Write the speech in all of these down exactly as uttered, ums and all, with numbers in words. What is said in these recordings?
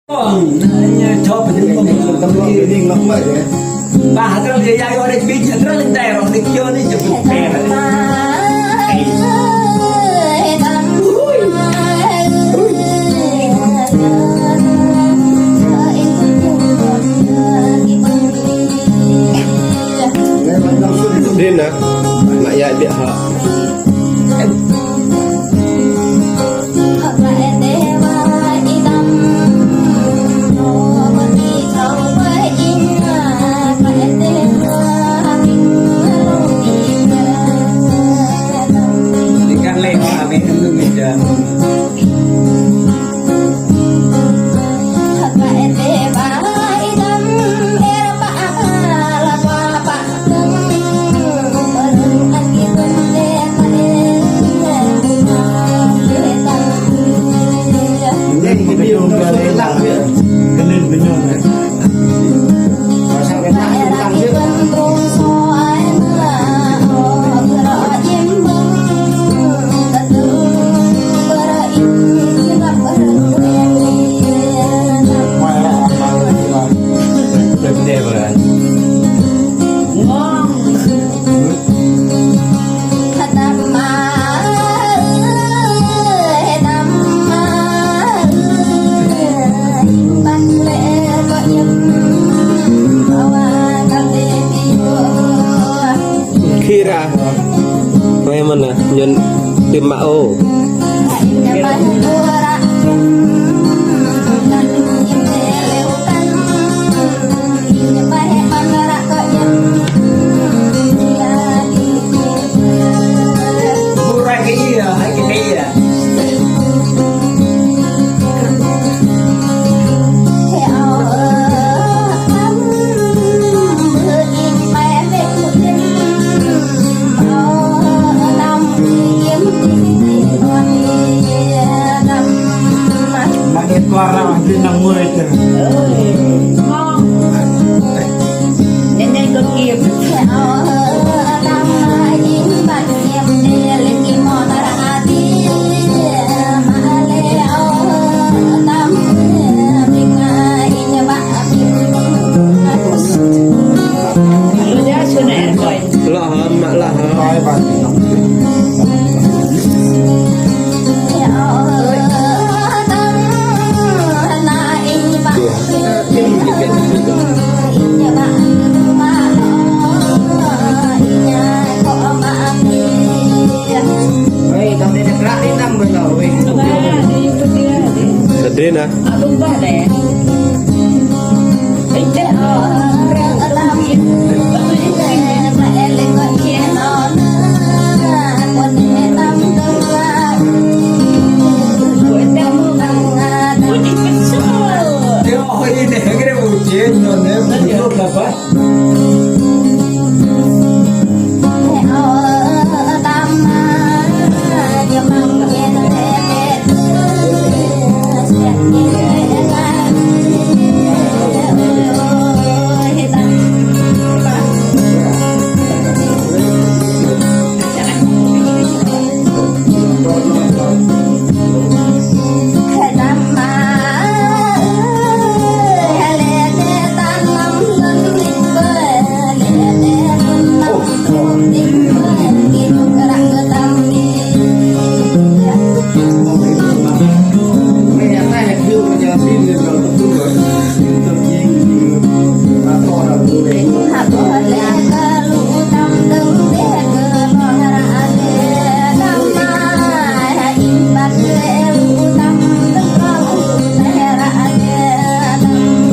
Ơ, ñu čŏp pơding mơ̆ng tơlơi pơding lŏm mơ̆ yơh. Ƀă hơdrol yơh, yơh, yơh, rĕč ƀing hơdrol lĕ tai rŏng đĭ čô anai čơpŭ pĕ. Đĭ nă, mă yă biă hă. Khira. Mơi mơ̆n anai, ñŭn tim mă ô. Lă hă, mă lă hă. Sedih nah.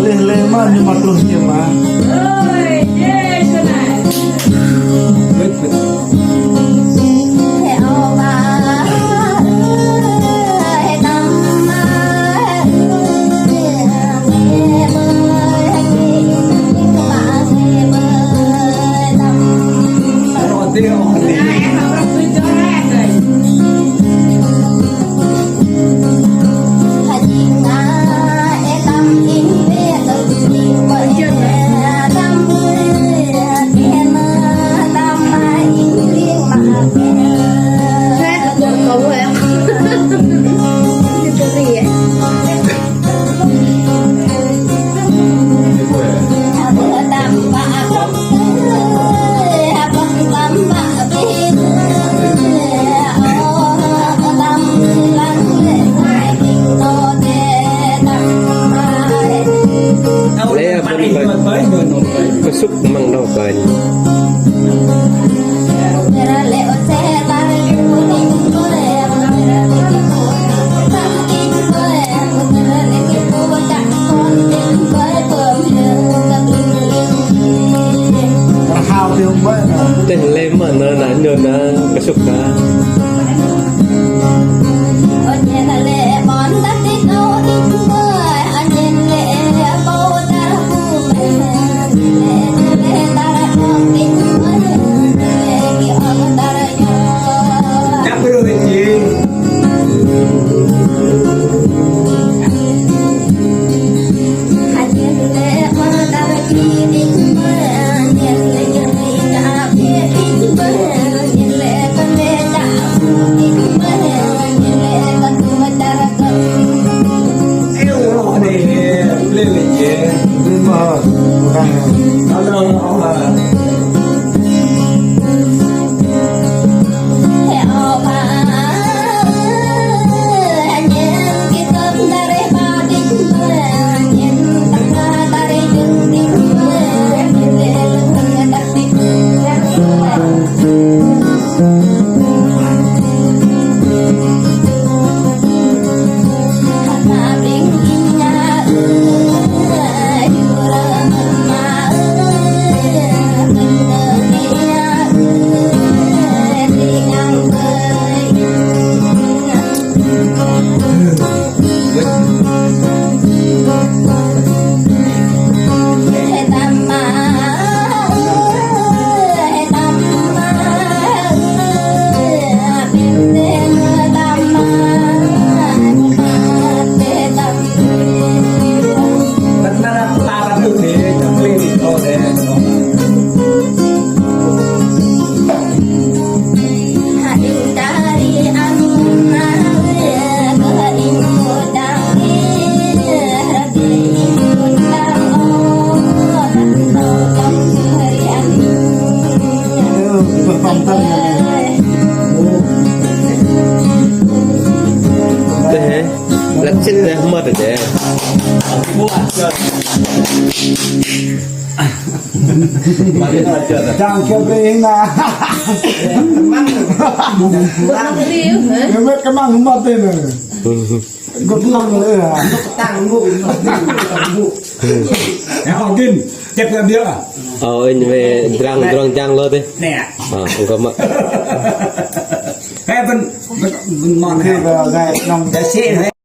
Leh leh mă ñu mă truh ñu mă. Kơsŭk mơ̆ng đao kơnh. Teh lem mă nơ na ñu na kơsŭk ta. Teh, lăk sĭt teh mơ̆t teh. Đang kơ bê na. Kơmang, hă? Kơmang mơ̆t teh na. Gơ̆p lăng lĕ hă? Tăng bu, tăng bu. Ya, Ogin, cep ya biar. Ơ, anŭn wĕ drang, drang jang lơ teh. Nè. Ơ, ôh kơ mă. Hei, bơ̆n, bơ̆n, bơ̆n mơ̆n. Hei, bơ̆n, bơ̆n, bơ̆n. Dah sĭ, hei.